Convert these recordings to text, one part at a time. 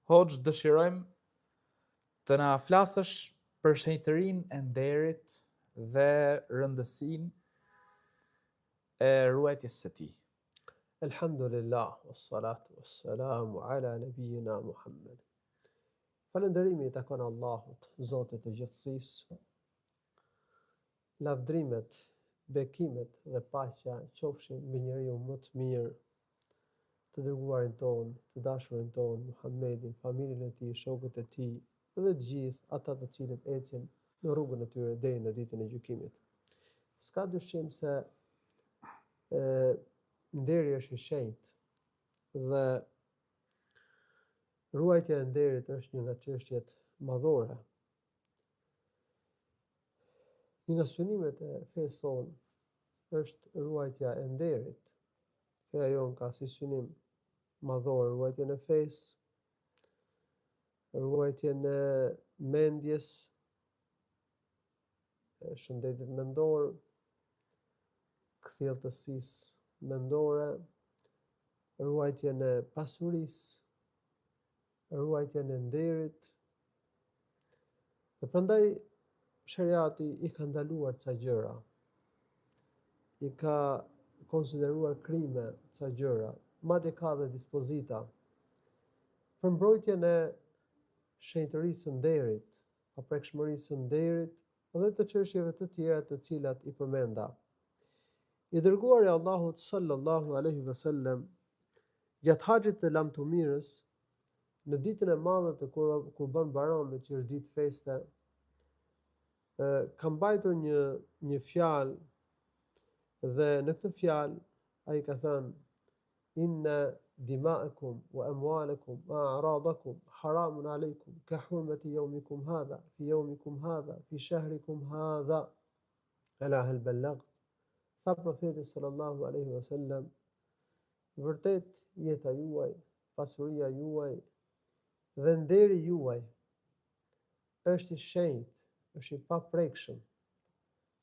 Hoxhë dëshirojmë të na flasësh për shenjtërinë e nderit dhe rëndësinë e ruajtjes së tij. Elhamdulillah, wassalatu wassalamu ala nabiyina Muhammed. Falënderimi i takon Allahut, Zotit të gjithësisë. Lavdrimet, bekimet dhe paqja qofshin mbi njeriun më të mirë, të dërguarin tonë, të dashurin tonë, Muhammedin, familjen e tij, shokët e tij dhe të gjithë ata të cilët ecin në rrugën e tyre deri në ditën e gjykimit. S'ka dyshim se e, nderi është i shenjtë dhe ruajtja e nderit është një nga çështjet madhore. Një nga synimet e fesë sonë është ruajtja e nderit. Feja jonë ka si synim madhor ruajtjen e fesë, ruajtjen e mendjes, e shëndetit mendor, kthjelltësisë mendore, ruajtjen e pasurisë, ruajtjen e nderit. Dhe prandaj sheriati i ka ndaluar ca gjëra. I ka konsideruar krime ca gjëra, madje ka dhe dispozita për mbrojtjen e shenjtërisë së nderit, paprekshmërisë së nderit dhe të çështjeve të tjera të cilat i përmenda. I dërguari i Allahut sallallahu alaihi wasallam gjatë haxhit të lamtumirës në ditën e madhe të Kurban Bajramit, që është ditë feste, ka mbajtur një një fjalë dhe në këtë fjalë ai ka thënë inna dima'akum wa amwalakum wa a'radakum haramun alaykum ka hurmati yawmikum hadha fi yawmikum hadha fi shahrikum hadha Ela hel bellagt, tha profeti sallallahu alaihi wasallam, vërtet jeta juaj, pasuria juaj dhe nderi juaj është i shenjtë, është i paprekshëm.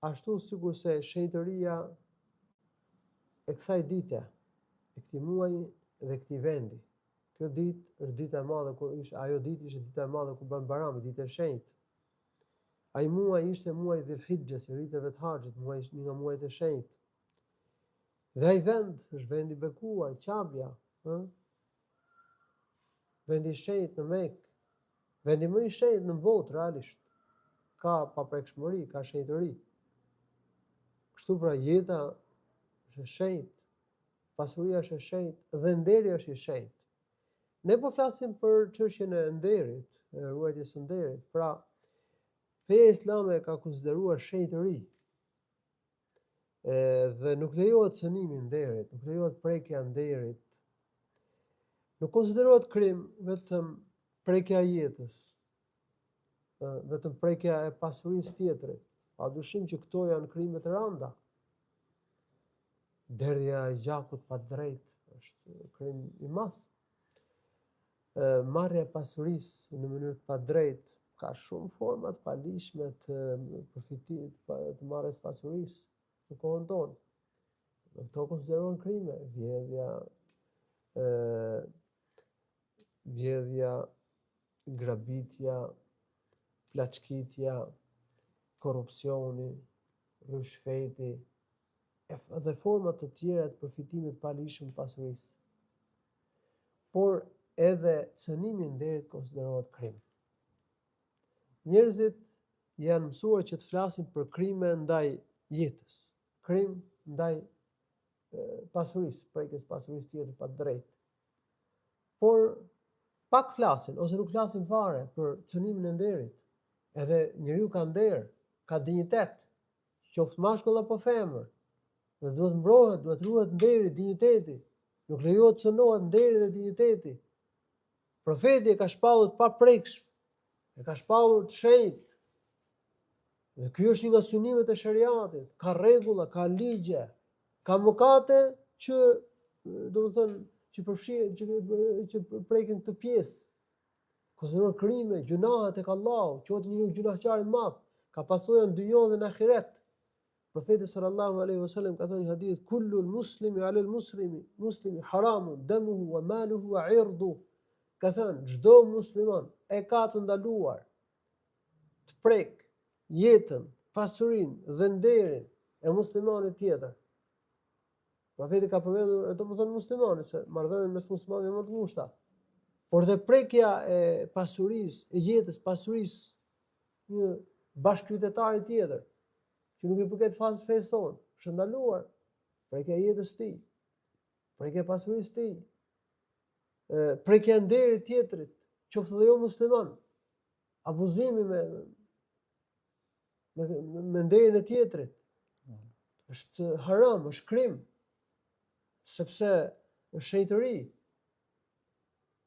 Ashtu sikurse shenjtëria e kësaj dite, e këtij muaji dhe këtij vendi. Kjo ditë është dita e madhe kur ishte ajo ditë ishte dita e madhe Kurban Bajrami, ditë e shenjtë. Ai muaj ishte muaji i Dhil-Hixhes, i riteve të haxhit, muaj një nga muajt e shenjtë. Dhe ai vend është vend i bekuar, Qabja, ë? Vendi i shenjtë në Mekë, vendi më i shenjtë në botë realisht. Ka paprekshmëri, ka shenjtëri. Kështu pra jeta është e shenjtë, pasuria është e shenjtë dhe nderi është i shenjtë. Ne po flasim për çështjen e nderit, e ruajtjes së nderit. Pra, feja islame e ka konsideruar shenjtëri. E, dhe nuk lejohet cënimi i nderit, nuk lejohet prekja e nderit. Nuk konsiderohet krim vetëm prekja e jetës, vetëm prekja e pasurisë tjetrit. Pa dyshim që këto janë krime të rënda. Derdhja e gjakut pa drejt është krim i madh. Marrja e pasurisë në mënyrë të padrejtë ka shumë forma të paligjshme të përfitimit, të marrjes pasurisë në kohën tonë. Dhe këto konsiderohen krime, vjedhja, ë vjedhja, grabitja, plaçkitja, korrupsioni, ryshfeti, dhe forma të tjera të përfitimit të paligjshëm të pasurisë. Por edhe cënimi i nderit konsiderohet krim. Njerëzit janë mësuar që të flasin për krime ndaj jetës, krim ndaj pasurisë, prekjes pasurisë tjetër pa drejt. Por pak flasin ose nuk flasin fare për cënimin e nderit. Edhe njeriu ka nder, ka dinjitet, qoftë mashkull apo femër. Dhe duhet mbrohet, duhet ruhet nderi, dinjiteti. Nuk lejohet të cënohet nderi dhe dinjiteti. Profeti e ka shpallur të paprekshëm, e ka shpallur të shenjtë. Dhe ky është një nga synimet e sheriatit. Ka rregulla, ka ligje, ka mëkate që, domethënë, që përfshihen, që, që prekin këtë pjesë. Konsiderohen krime, gjynahe tek Allahu, quhet njeriu gjynahqar i madh, ka pasoja në dynja dhe në ahiret. Profeti sallallahu alaihi wasallam ka thënë në hadith kullu al-muslimi ala al-muslimi muslimi haramun damuhu wa maluhu wa irduhu. Ka thënë, çdo musliman e ka të ndaluar të prek jetën, pasurinë dhe nderin e muslimanit tjetër. Profeti ka përmendur, domethënë muslimanit, se marrëdhëniet mes muslimanëve më të ngushta. Por dhe prekja e pasurisë, e jetës, pasurisë një bashkëqytetari tjetër, që nuk i përket fazës fesë tonë, është ndaluar prekja e jetës së tij, prekja e pasurisë së tij, prekja e nderit tjetrit, qoftë edhe jo musliman, abuzimi me me me nderin e tjetrit. Është haram, është krim. Sepse është shenjtëri.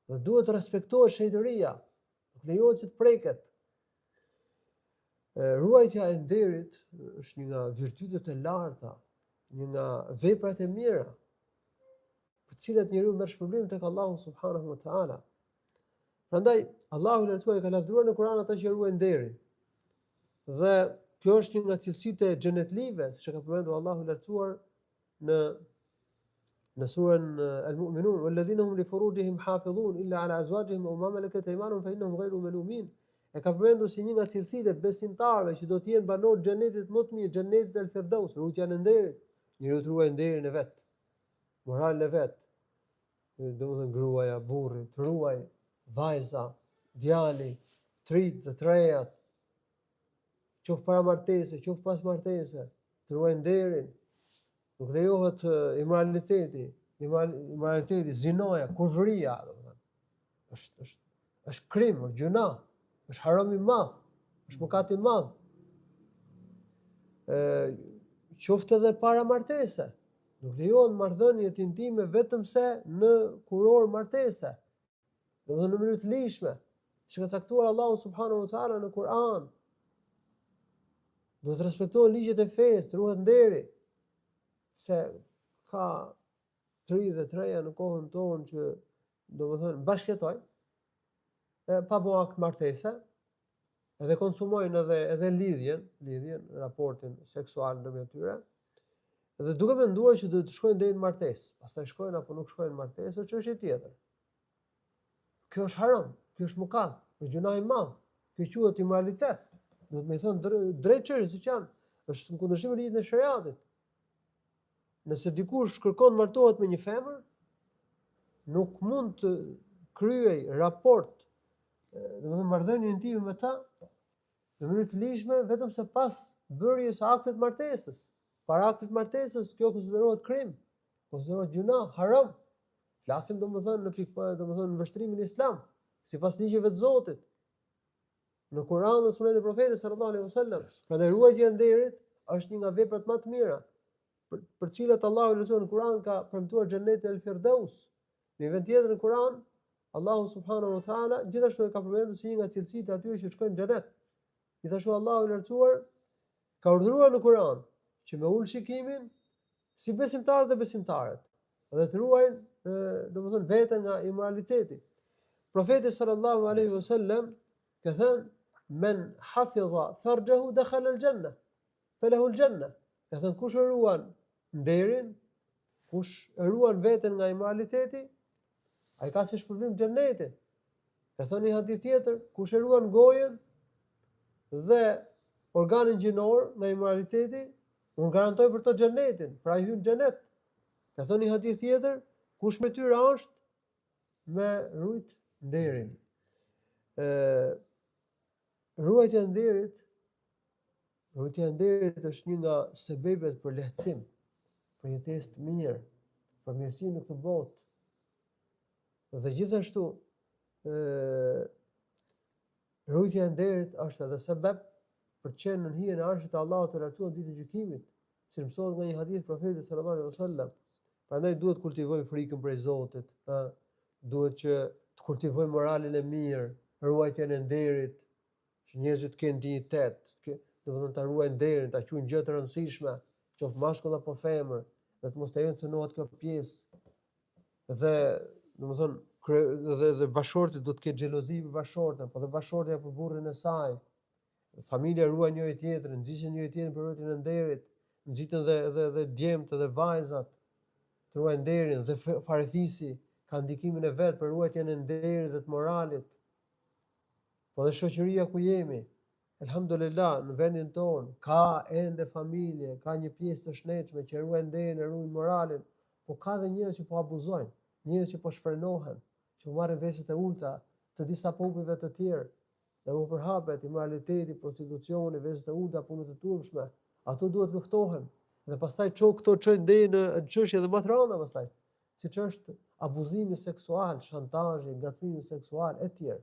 Dhe duhet të respektohet shenjtëria. Nuk lejohet që të preket. Ruajtja e nderit është një nga virtytet e larta, një nga veprat e mira, për të cilat njeriu merr shpërblim tek Allahu subhanahu wa taala. Prandaj Allahu i lartësuar ka lavdëruar në Kur'an ata që ruajnë nderin. Dhe kjo është një nga cilësitë e xhenetlive, siç e ka përmendur Allahu i lartësuar në në surën Al-Mu'minun, "Walladhina hum li furujihim hafizun illa ala azwajihim aw ma malakat aymanuhum fa innahum ghayru malumin." E ka përmendur si një nga cilësitë e besimtarëve që do të jenë banorë të xhenetit më të mirë, xhenetit El-Firdaus, ruajtja e nderit. Njeriu të ruajë nderin e vet. moralin e vet, domethënë gruaja, burri, të ruaj, vajza, djali, të rinjtë dhe të rejat, qoftë para martese, qoftë pas martese, të ruaj nderin, nuk lejohet imoraliteti, imoraliteti, zinoja, kurvëria, domethënë. Është është është krim, është gjynah, është haram i madh, është mëkat i madh. Ë qoftë edhe para martese. Nuk lejohen marrëdhëniet intime vetëm se në kurorë martese. Domethënë në mënyrë të ligjshme, që ka caktuar Allahu subhanahu wa taala në Kur'an. Duhet të respektohen ligjet e fesë, të ruhet nderi. Se ka të rinj dhe të reja në kohën tonë që domethënë bashkëjetojnë e pa bo akt martese, edhe konsumojnë edhe edhe lidhjen, lidhjen, raportin seksual ndërmjet tyre. Dhe duke menduar që do të shkojnë deri në martesë, pastaj shkojnë apo nuk shkojnë në martesë, është çështje tjetër. Kjo është haram, kjo është mëkat, është gjynah i madh. Kjo quhet imoralitet. Duhet me i thënë drejt çështjes siç janë, është në kundërshtim me ligjin e shariatit. Nëse dikush kërkon të martohet me një femër, nuk mund të kryej raport, domethënë marrëdhënie intime me ta, në mënyrë të ligjshme vetëm se pas bërjes së aktit të martesës. Para aktit të martesës, kjo konsiderohet krim, konsiderohet gjynah, haram. Flasim domethënë në pikë, domethënë në vështrimin islam, sipas ligjeve të Zotit. Në Kur'an dhe Sunetin e Profetit sallallahu alaihi wasallam. Prandaj ruajtja e nderit është një nga veprat më të mira, për, për të cilat Allahu i lartësuar në Kur'an ka premtuar xhenetin El Firdaus. Në një vend tjetër në Kur'an, Allahu subhanahu wa taala gjithashtu e ka përmendur si një nga cilësitë e atyre që shkojnë në xhenet. Gjithashtu Allahu i lartësuar ka urdhëruar në Kur'an që me ul shikimin si besimtarët dhe besimtaret dhe të ruajnë, domethënë veten nga imoraliteti. Profeti sallallahu alaihi wasallam ka thënë men hafidha farjahu dakhala al-janna falahu al-janna. Ka thënë kush e ruan nderin, kush e ruan veten nga imoraliteti, ai ka si shpërblim xhenetin. Ka thënë një hadith tjetër, kush e ruan gojën dhe organin gjinor nga imoraliteti, unë garantoj për të xhenetin, pra ai hyn në xhenet. Ka thënë një hadith tjetër, kush me tyre është me rujt nderin. Ë ruajtja e nderit, ruajtja e nderit është një nga sebebet për lehtësim, për jetesë të mirë, për mirësi në këtë botë. Dhe gjithashtu ë ruajtja e nderit është edhe sebeb për të qenë në hijen e arshit të Allahut të lartësuar ditën e gjykimit, siç mësohet nga një hadith profetit sallallahu alaihi wasallam. Prandaj duhet të kultivojmë frikën prej Zotit, ë, duhet që të kultivojmë moralin e mirë, ruajtjen e nderit, që njerëzit të kenë dinjitet, të domethënë ta ruajnë nderin, ta quajnë gjë të rëndësishme, qoftë mashkull apo femër, dhe të mos lejojnë të cenohet kjo pjesë. Dhe, domethënë, dhe dhe bashkëshorti duhet të ketë xhelozi për bashkëshorten, po dhe bashkëshortja për burrin e saj. Familja ruajnë njëri tjetrin, nxisin njëri tjetrin për ruajtjen e nderit, nxiten dhe dhe dhe djemtë dhe vajzat të ruajnë nderin dhe farefisi. ka ndikimin e vet për ruajtjen e nderit dhe të moralit. Po dhe shoqëria ku jemi, elhamdulillah, në vendin tonë ka ende familje, ka një pjesë të shëndetshme që ruajnë nderin e ruajnë moralin, po ka dhe njerëz që po abuzojnë, njerëz që po shfrenohen, që po marrin veset e ulta të disa popujve të tjerë, dhe po përhapet imoraliteti, prostitucioni, veset e ulta, punët e turpshme, ato duhet luftohen. Dhe pastaj ço këto çojnë deri në çështje edhe më të rënda pastaj, siç është abuzimi seksual, shantazhi, ngacmimi seksual etj.